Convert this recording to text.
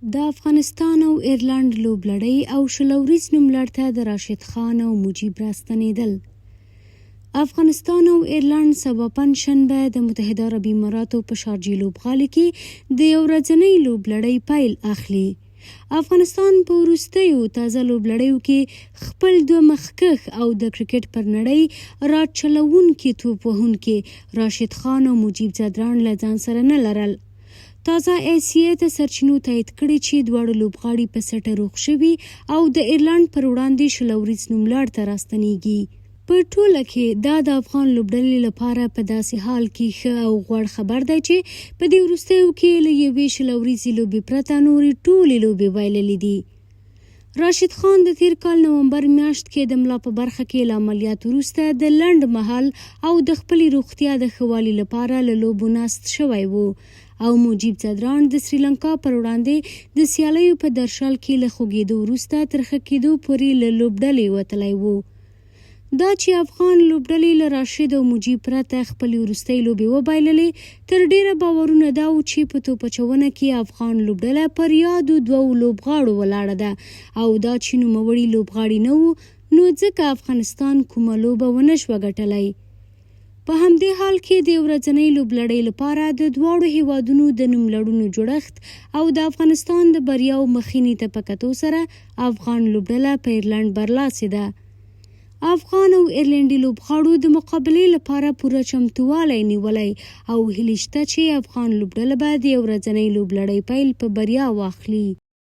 د افغانستان او ایرلنډ لوبلړۍ او 20 اوریز نوملړ ته د راشد خان او مجیب راستنېدل. افغانستان او ایرلنډ سبا پنجشنبه د متحده عربي اماراتو په شارجې لوبغالي کې د یو ورځنۍ لوبلړۍ پیل اخلي. افغانستان په وروستیو تازه لوبلړیو کې خپل دوه مخکښ او د کرکټ پر نړۍ راج چلوونکي توپ وهونکي راشد خان او مجیب ځدراڼ له ځان سره نه لرل. تازه ای سي ای ته سرچینو تایید کړې چې دواړه لوبغاړي په سټه روغ شوي او د ایرلنډ پر وړاندې 20 اوریز نوملړ ته راستنیږي. په ټوله کې دا د افغان لوبډلې لپاره په داسې حال کې ښه او غوړ خبر دی چې په دې وروستیو کې له یوې 20 اوریزې لوبې پرته نورې ټولې لوبې بایللې دي. راشد خان د تیر کال نومبر میاشت کې د ملا په برخه کې له عملیات وروسته د لنډ مهال او د خپلې روغتیا د ښه والي لپاره له لوبو ناست شوی و او مجیب ځدراڼ د سریلانکا پر وړاندې د سیالیو په درشل کې له خوږېدو وروسته تر ښه کېدو پورې له لوبډلې وتلی و. دا چې افغان لوبډلې له راشد او مجیب پرته خپلې وروستۍ لوبې وبایللې، تر ډېره باورونه دا و چې په توپ اچونه کې افغان لوبډله پر یادو دوو لوبغاړو ولاړه ده او دا چې نوموړي لوبغاړي نه وو، نو ځکه افغانستان کومه لوبه ونه شوه ګټلی. په همدې حال کې د ورځنۍ لوبلړۍ لپاره د دواړو هېوادونو د نوملړونو جوړښت او د افغانستان د بریاو مخینې ته په کتو سره افغان لوبډله په ایرلنډ برلاسې ده. افغان او ایرلنډي لوبغاړو د مقابلې لپاره پوره چمتووالی نیولی او هیلې شته چې افغان لوبډله به د یو ورځنۍ لوبلړۍ پیل په بریا واخلي.